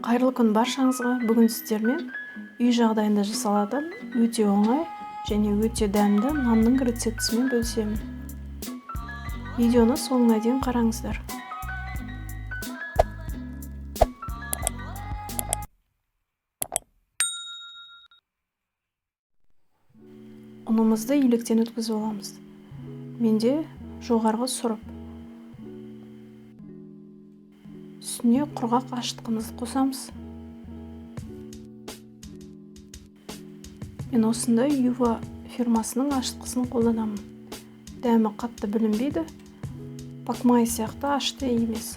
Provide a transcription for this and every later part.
Қайырлы күн баршаңызға. Бүгін сіздермен үй жағдайында жасалатын өте оңай және өте дәмді нанның рецептісімен бөлісемін. Видеоны соңына дейін қараңыздар. Ұнымызды електен өткізіп аламыз. Менде жоғарғы сұрып. Үстіне құрғақ ашытқымызды қосамыз. Мен осындай Юва фирмасының ашытқысын қолданамын. Дәмі қатты білінбейді, пакмай сияқты ашты емес.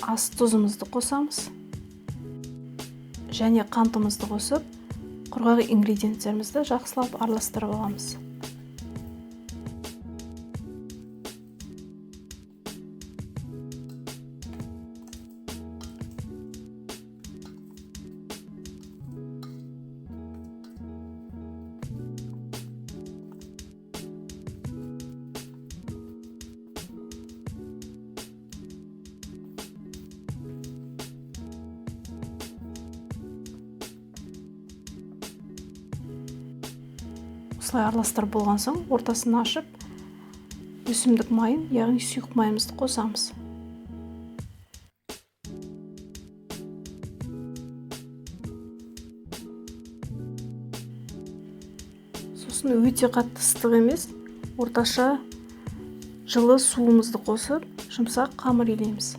Ас тұзымызды қосамыз. Және қантымызды қосып, құрғақ ингредиенттерімізді жақсылап араластырып аламыз. Осылай араластырып болған соң ортасын ашып, өсімдік майын, яғни сұйық майымызды қосамыз. Сосын өте қатты ыстық емес, орташа жылы суымызды қосып, жұмсақ қамыр илейміз.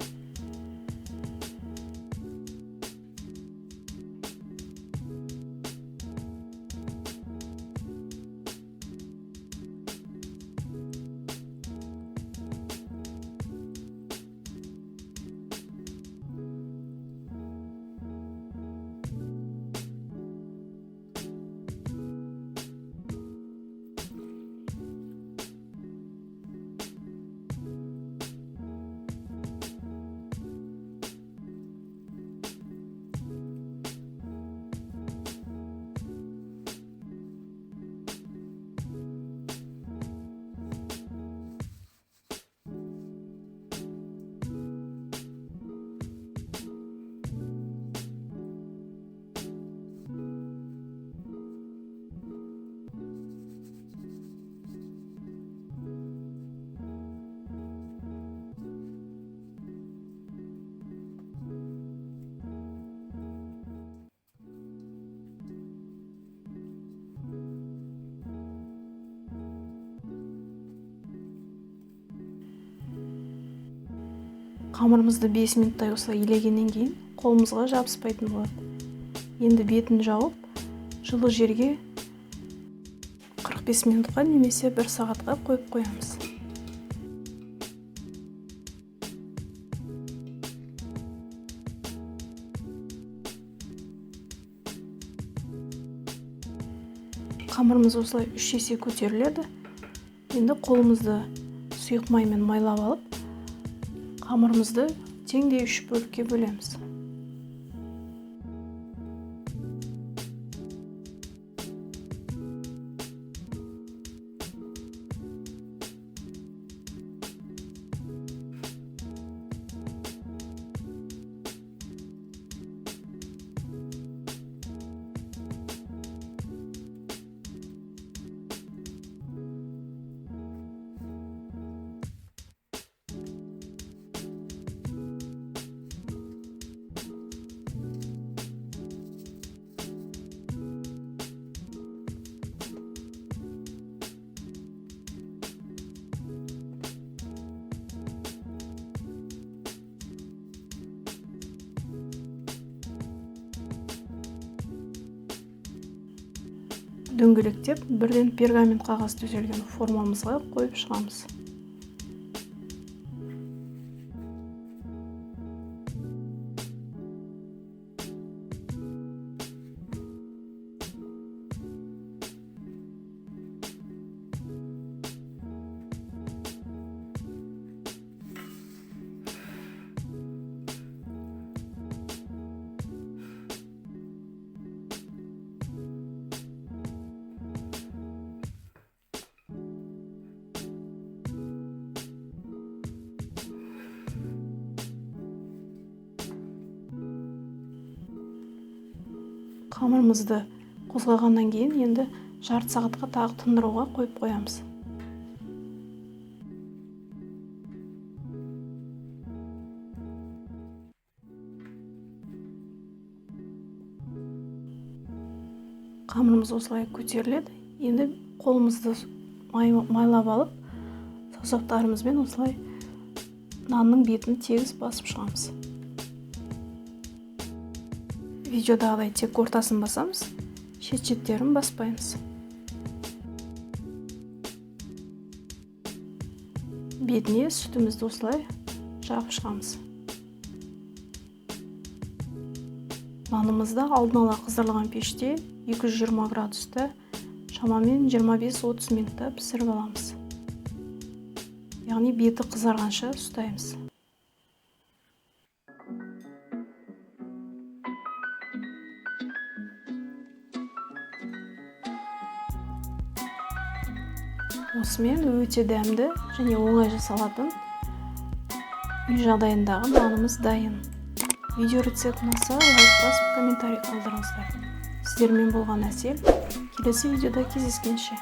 Қамырымызды 5 минуттай осылай илегеннен кейін қолымызға жабыспайтын болады. Енді бетін жауып, жылы жерге 45 минутқа немесе 1 сағатқа қойып қоямыз. Қамырымыз осылай 3 есе көтеріледі. Енді қолымызды сұйық маймен майлап алып, қамырымызды теңдей 3 бөлікке бөлеміз. Дөңгелектеп бірден пергамент қағаз төселген формамызға қойып шығамыз. Қамырымызды қозғағаннан кейін енді жарты сағатқа тағы тындыруға қойып қоямыз. Қамырымыз осылай көтеріледі. Енді қолымызды майлап алып, саусақтарымызбен осылай нанның бетін тегіс басып шығамыз. Видеодағыдай тек ортасын басамыз, шет-шеттерін баспаймыз. Бетіне сүтімізді осылай жағып шығамыз. Нанымызды алдын ала қыздырылған пеште 220 градуста шамамен 25-30 минутта пісіріп аламыз. Яғни беті қызарғанша ұстаймыз. Осымен өте дәмді және оңай жасалатын үй жағдайындағы нанымыз дайын. Видео рецепт ұнаса, лайк басып, комментарий қалдырыңыздар. Сіздермен болған Әсел. Келесі видеода кездескенше.